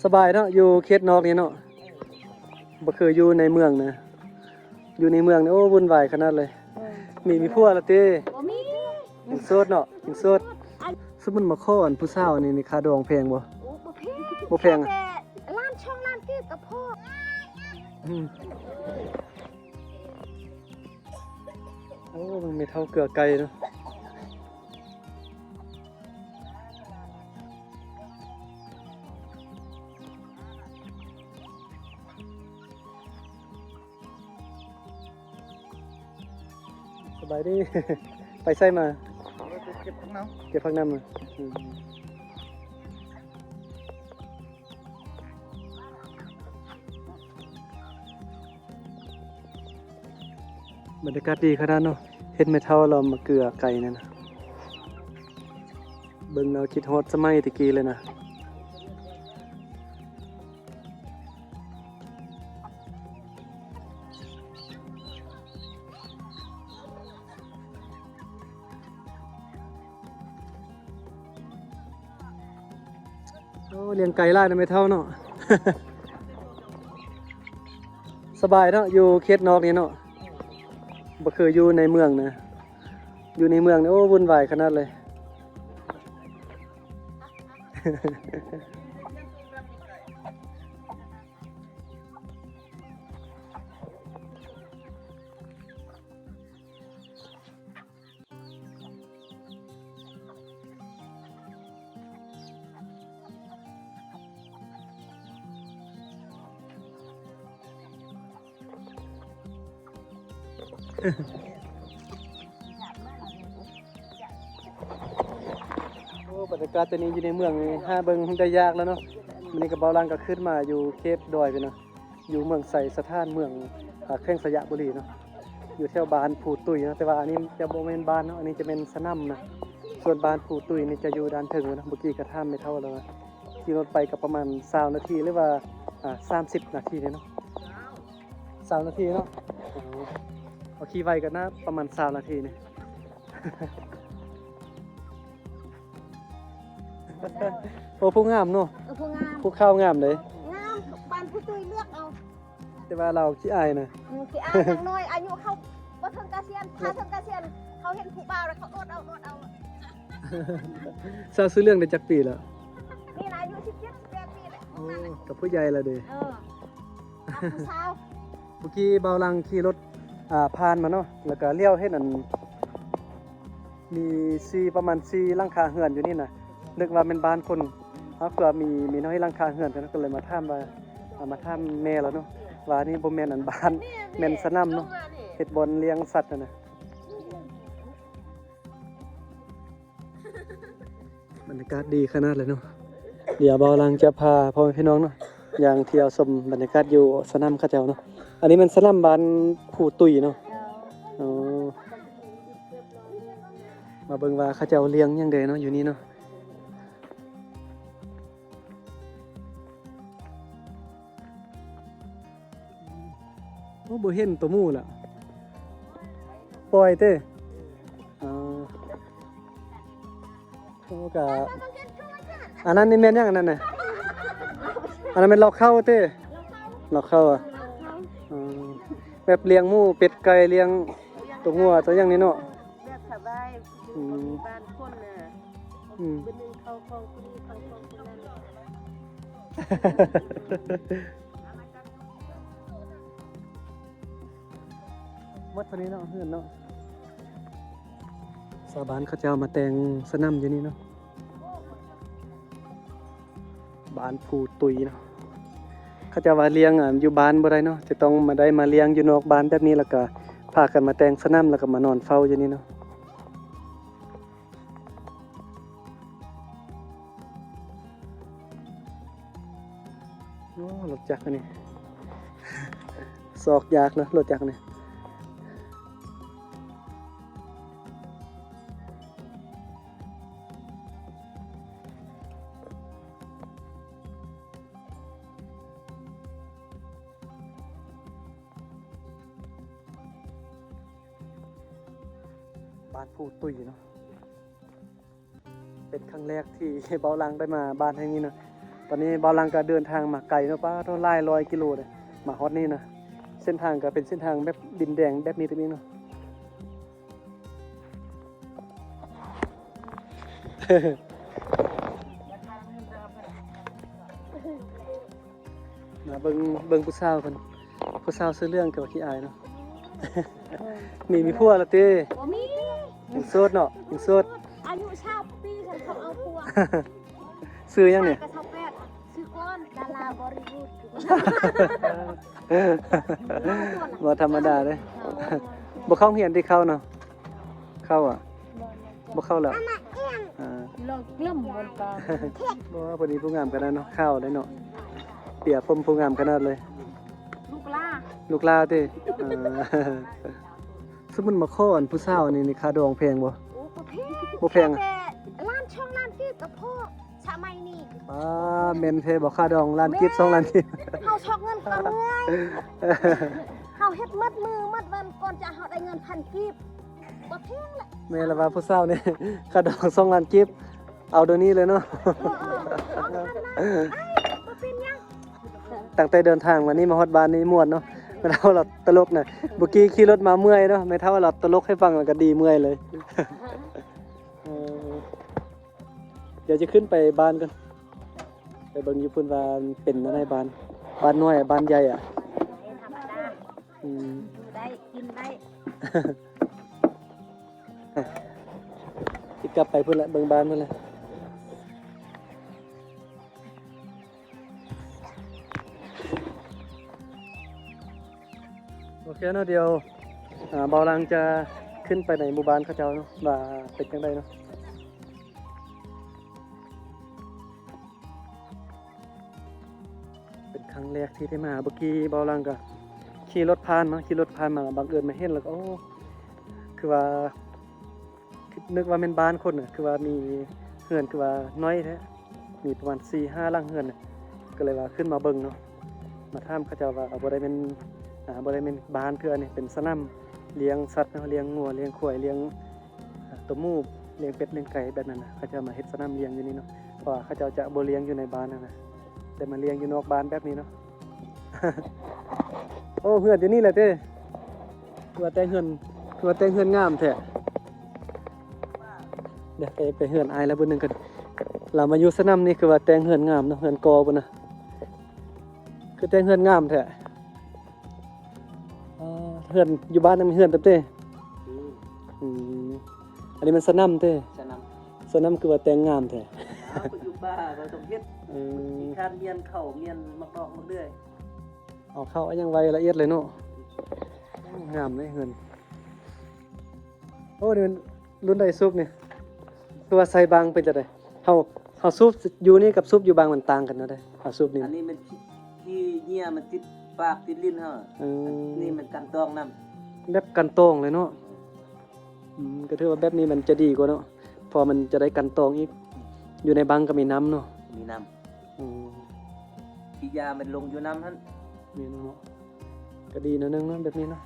ສະບາຍເນາະ ຢູ່ເຂດນອກນີ້ເນາະ ບໍ່ຄືຢູ່ໃນເມືອງນະ. ຢູ່ໃນເມືອງນີ້ ໂອ້ ວຸ່ນວາຍຂະໜາດເລີຍ. ເອີ ມີ ມີຜົວແລ້ວຕິ? ບໍ່ມີ. ຍັງໂສດເນາະ ຍັງໂສດ. ສົມມຸດມາຂໍອັນຜູ້ສາວນີ້ ນີ້ຄ່າດອງແພງບໍ່? ໂອ້ ບໍ່ແພງ. ບໍ່ແພງອະ? ແຕ່ລ້ານສອງລ້ານກີບກໍພໍ. ອືມ. ໂອ້ ເບິ່ງແມ່ເຖົ້າເກືອໄກ່ເນາະ. ສະບາຍດີ. ໄປໃສມາ? ເກັບຜັກນຳ. ເກັບຜັກນຳ. ອືມ. ບັນຍາກາດດີຂະໜາດເນາະ. ເຫັນແມ່ເຖົ້າລາວມາເກືອໄກ່ນັ້ນນະ ເບິ່ງແລ້ວຄິດຮອດສະໄໝແຕ່ກີ້ເລີຍນະ. ໂອ້ ລ້ຽງໄກ່ຫຼາຍນະແມ່ເຖົ້າເນາະ. ສະບາຍເນາະ ຢູ່ເຂດນອກນີ້ເນາະ ບໍ່ຄືຢູ່ໃນເມືອງນະ. ຢູ່ໃນເມືອງນີ້ ໂອ້ ວຸ່ນວາຍຂະໜາດເລີຍ. ໂອ້ ບັນຍາກາດຕອນນີ້ຢູ່ໃນເມືອງນີ້ ຫາເບິ່ງໄດ້ຍາກແລ້ວເນາະ. ມື້ນີ້ກໍ ເບົາຫຼັງກໍຂຶ້ນມາຢູ່ເຂດດອຍພຸ້ນນະ. ຢູ່ເມືອງໄຊສະຖານ ເມືອງ ອາ ແຂວງໄຊຍະບູລີເນາະ ຢູ່ແຖວບ້ານພູຕຸ້ຍເນາະ. ແຕ່ວ່າອັນນີ້ຈະບໍ່ແມ່ນບ້ານເນາະ ອັນນີ້ຈະແມ່ນສະໜຳນະ ສ່ວນບ້ານພູຕຸ້ຍນີ້ຈະຢູ່ດ້ານເທິງເນາະ. ເມື່ອກີ້ກໍຖາມແມ່ເຖົ້າແລ້ວວ່າ ຂີ່ລົດໄປກໍປະມານຊາວນາທີ ຫຼືວ່າ ອາ ສາມສິບນາທີນີ້ເນາະ. ຊາວນາທີເນາະ. ໂອ້ ເອົາຂີ່ໄວກໍໜ້າປະມານຊາວນາທີນີ້. ໂອ້ ພູງາມເນາະ. ເອີ ພູງາມ ພູເຂົາງາມເດ້. ງາມ ບ້ານພູຕຸ້ຍເລືອກເອົາ. ແຕ່ວ່າລາວຂີ້ອາຍນະ. ອືມ ຂີ້ອາຍ ຢ່າງໜ້ອຍອາຍຸເຂົາບໍ່ເຖິງກະສຽນ ຖ້າເຖິງກະສຽນ ເຂົາເຫັນຜູ້ບ່າວແລ້ວເຂົາອົດເອົາ ອົດເອົາ. ຊາວຊື່ເລື່ອງໄດ້ຈັກປີແລ້ວ? ນີ້ລະອາຍຸສິບເຈັດ ສິບແປດປີແຫຼະ. ໂອ້ ກໍຜູ້ໃຫຍ່ລະເດ້. ເອີ ຮັກຜູ້ສາວ. ເມື່ອກີ້ເບົາຫຼັງຂີ່ລົດ ອາ ຜ່ານມາເນາະ ແລ້ວກໍຫຼຽວເຫັນອັນ ມີສີ່ ປະມານສີ່ຫຼັງຄາເຮືອນຢູ່ນີ້ນະ ນຶກວ່າແມ່ນບ້ານຄົນ. ເຮົາເພື່ອມີ ມີນ້ອຍຫຼັງຄາເຮືອນ ກໍເລີຍມາຖາມວ່າ ເອົາມາຖາມແມ່ລາວເນາະ ວ່ານີ້ບໍ່ແມ່ນອັນບ້ານ ແມ່ນສະໜາມເນາະ ເຮັດບ່ອນລ້ຽງສັດຫັ້ນນະ. ບັນຍາກາດດີຂະໜາດເລີຍເນາະ. ດຽວເບົາຫຼັງຈະພາພໍ່ແມ່ພີ່ນ້ອງເນາະ ຍ່າງທ່ຽວຊົມບັນຍາກາດຢູ່ສະໜາມເຂົາເຈົ້າເນາະ. ອັນນີ້ແມ່ນສະໜາມບ້ານພູຕຸ້ຍເນາະ. ເຈົ້າ. ອໍ ມາເບິ່ງວ່າເຂົາເຈົ້າລ້ຽງຫຍັງແດ່ເນາະ ຢູ່ນີ້ເນາະ. ໂອ້ ບໍ່ເຫັນໂຕໝູລະ ປ່ອຍເຕ. ອໍ ໂອ້ ກະ ອັນນັ້ນນີ້ແມ່ນຫຍັງ ອັນນັ້ນນະ? ອັນນັ້ນແມ່ນເລົ້າເຂົ້າເຕ. ເລົ້າເຂົ້າ ເລົ້າເຂົ້າ ອາ. ອໍ ແບບລ້ຽງໝູ ເປັດ ໄກ່ ລ້ຽງໂຕງົວໂຕຫຍັງນີ້ເນາະ. ແບບສະບາຍ. ອືມ ຢູ່ບ້ານຄົນນະ. ອືມ ມື້ໜຶ່ງເຂົ້າຂອງຜູ້ນີ້ ເຂົ້າຂອງຜູ້ນັ້ນ. ໝົດເທົ່ານີ້ເນາະ ເຮືອນເນາະ. ຊາວບ້ານເຂົາເຈົ້າມາແຕ່ງສະໜາມຢູ່ນີ້ເນາະ. ບ້ານພູຕຸ້ຍເນາະ. ເຂົາເຈົ້າວ່າລ້ຽງ ອາ ຢູ່ບ້ານບໍ່ໄດ້ເນາະ ຈະຕ້ອງມາ ໄດ້ມາລ້ຽງຢູ່ນອກບ້ານແບບນີ້ ແລ້ວກະພາກັນມາແຕ່ງສະໜາມ ແລ້ວກະມານອນເຝົ້າຢູ່ນີ້ເນາະ. ໂອ້ ລົດຈັກອັນນີ້ ຊອກຍາກເນາະ ລົດຈັກນີ້. ບ້ານພູຕຸ້ຍເນາະ. ເປັນຄັ້ງແລກທີ່ເບົາຫຼັງໄດ້ມາບ້ານແຫ່ງນີ້ເນາະ. ຕອນນີ້ບ່າວຫຼັງກໍເດີນທາງມາໄກເນາະ ປ້າໂທ້ ຫຼາຍຮ້ອຍກິໂລເດ້ ມາຮອດນີ້ນະ. ເສັ້ນທາງກໍເປັນເສັ້ນທາງແບບດິນແດງແບບນີ້ເປັນນີ້ເນາະ. ມາເບິ່ງ ເບິ່ງຜູ້ສາວເພິ່ນ ຜູ້ສາວເສື້ອເຫຼືອງກໍວ່າຂີ້ອາຍເນາະ. ນີ້ມີຜົວແລ້ວຕິ? ບໍ່ມີ. ຍັງໂສດເນາະ ຍັງໂສດ. ອາຍຸຊາວປີ ຄັນເຂົາເອົາຜົວ. ຊື່ຫຍັງນີ້? ຊາຍກໍຊາວແປດ. ຊື່ກ່ອນ ດາລາບໍລິວຸດ. ບໍ່ທຳມະດາເດ້. ບໍ່ເຂົ້າໂຮງຮຽນຕິ ເຂົ້າເນາະ? ເຂົ້າອະ? ບໍ່ເຂົ້າແລ້ວ. ອ່າ ລອງເລີ່ມບົນການ. ບໍ່ ພໍດີຜູ້ງາມຂະໜາດເນາະ ຂາວໄດ໋ເນາະ ເປຍຜົມຜູ້ງາມຂະໜາດເລີຍ. ລູກຫຼ້າ ລູກຫຼ້າຕິ? ເອີ ສົມມຸດມາຂໍອັນຜູ້ສາວນີ້ ນີ້ຄ່າດອງແພງບໍ່? ໂອ້ ບໍ່ແພງ ບໍ່ແພງ. ແຕ່ລ້ານສອງລ້ານກີບກໍພໍ ສະໄໝນີ້. ປ້າ ແມ່ນແທ້ບໍ່ ຄ່າດອງລ້ານກີບ ສອງລ້ານກີບ? ເຮົາຊອກເງິນກໍເມື່ອຍ ເຮົາເຮັດໝົດມື້ໝົດວັນ ກ່ອນຈະເຮົາໄດ້ເງິນພັນກີບ ບໍ່ແພງລະ. ແມ່ນລະວ່າຜູ້ສາວນີ້ ຄ່າດອງສອງລ້ານກີບ ເອົາດຽວນີ້ເລີຍເນາະ. ເອີ ເອີ ເອົາເທົ່ານັ້ນນະ ໄດ້ ບໍ່ເປັນຫຍັງ. ຕັ້ງແຕ່ເດີນທາງມານີ້ ມາຮອດບ້ານນີ້ມ່ວນເນາະ ແມ່ເຖົ້າລາວຕະຫຼົກນະ. ເມື່ອກີ້ຂີ່ລົດມາເມື່ອຍເນາະ ແມ່ເຖົ້າລາວຕະຫຼົກໃຫ້ຟັງ ແລ້ວກໍດີເມື່ອຍເລີຍ. ເອີ ດຽວຈະຂຶ້ນໄປບ້ານກ່ອນ ໄປເບິ່ງຢູ່ພຸ້ນວ່າເປັນແນວໃດບ້ານ ບ້ານນ້ອຍ ບ້ານໃຫຍ່ອະ. ອືມ ຢູ່ໄດ້ ກິນໄດ້. ຊິກັບໄປພຸ້ນລະ ເບິ່ງບ້ານພຸ້ນລະ. ໂອເຄເນາະ ດຽວ ອ່າ ບ່າວຫຼັງຈະຂຶ້ນໄປໃນໝູ່ບ້ານເຂົາເຈົ້າເນາະ ວ່າເປັນຈັ່ງໃດເນາະ. ເປັນຄັ້ງແລກທີ່ໄດ້ມາ. ເມື່ອກີ້ບ່າວຫຼັງກໍຂີ່ລົດຜ່ານມາ ຂີ່ລົດຜ່ານມາ ບັງເອີນມາເຫັນ ແລ້ວກໍ ໂອ້ ຄືວ່າ ນຶກວ່າແມ່ນບ້ານຄົນນະ ຄືວ່າມີເຮືອນຄືວ່ານ້ອຍແທ້ ມີປະມານສີ່ຫ້າຫຼັງເຮືອນນະ. ກໍເລີຍວ່າຂຶ້ນມາເບິ່ງເນາະ ມາຖາມເຂົາເຈົ້າວ່າ ເອົາ ບໍ່ໄດ້ແມ່ນ ອ່າ ບໍ່ໄດ້ແມ່ນບ້ານເທື່ອ ອັນນີ້ເປັນສະໜາມລ້ຽງສັດເນາະ ລ້ຽງງົວ ລ້ຽງຄວາຍ ລ້ຽງ ອ່າ ໂຕໝູ ລ້ຽງເປັດ ລ້ຽງໄກ່ແບບນັ້ນນະ. ເຂົາເຈົ້າມາເຮັດສະໜາມລ້ຽງຢູ່ນີ້ເນາະ ເພາະວ່າເຂົາເຈົ້າຈະບໍ່ລ້ຽງຢູ່ໃນບ້ານຫັ້ນນະ ແຕ່ມາລ້ຽງຢູ່ນອກບ້ານແບບນີ້ເນາະ. ໂອ້ ເຮືອນຢູ່ນີ້ແຫຼະເດ້. ຄືວ່າແຕ່ງເຮືອນ ຄືວ່າແຕ່ງເຮືອນງາມແທ້. ດຽວໄປ ໄປເຮືອນອ້າຍລາວເບິ່ງໜຶ່ງກ່ອນ. ລາວມາຢູ່ສະໜາມນີ້ ຄືວ່າແຕ່ງເຮືອນງາມເນາະ ເຮືອນກໍພຸ້ນນະ. ຄືແຕ່ງເຮືອນງາມແທ້. ອ່າ ເຮືອນຢູ່ບ້ານນັ້ນເຮືອນເຕັມເດ້. ອືມ ອືມ ອັນນີ້ມັນສະໜາມເດ້. ສະໜາມ ສະໜາມຄືວ່າແຕ່ງງາມແທ້. ອ້າວ ໄປຢູ່ປ່າກໍຕ້ອງເຮັດ. ເອີ ການໝຽນເຂົ້າ ໝຽນໝາກດອກໝາກເດືອຍ ເອົາເຂົ້າເອົາຫຍັງໄວ້ລະອຽດເລີຍເນາະ. ງາມເດ້ເຮືອນ. ໂອ້ ນີ້ມັນລຸ້ນໃດສູບນີ້? ຄືວ່າໃສ່ບັງເປັນຈັ່ງໃດ? ເຮົາ ເຮົາສູບຢູ່ນີ້ກັບສູບຢູ່ບັງມັນຕ່າງກັນແນວໃດ? ເຮົາສູບນີ້ ອັນນີ້ມັນຂີ້ ຂີ້ເຫຍື້ອມັນຕິດປາກຕິດລີ້ນເຮົາ. ເອີ ອັນນີ້ມັນກັນຕອງນຳ. ແບບກັນຕອງເລີຍເນາະ. ອືມ ກໍຖືວ່າແບບນີ້ມັນຈະດີກວ່າເນາະ ເພາະມັນຈະໄດ້ກັນຕອງອີກ. ຢູ່ໃນບັງກໍມີນ້ຳເນາະ. ມີນ້ຳ. ອືມ ຂີ້ເຫຍື້ອມັນລົງຢູ່ນ້ຳຫັ້ນ. ແມ່ນເນາະ ກໍດີແນວໜຶ່ງເນາະ ແບບນີ້ເນາະ.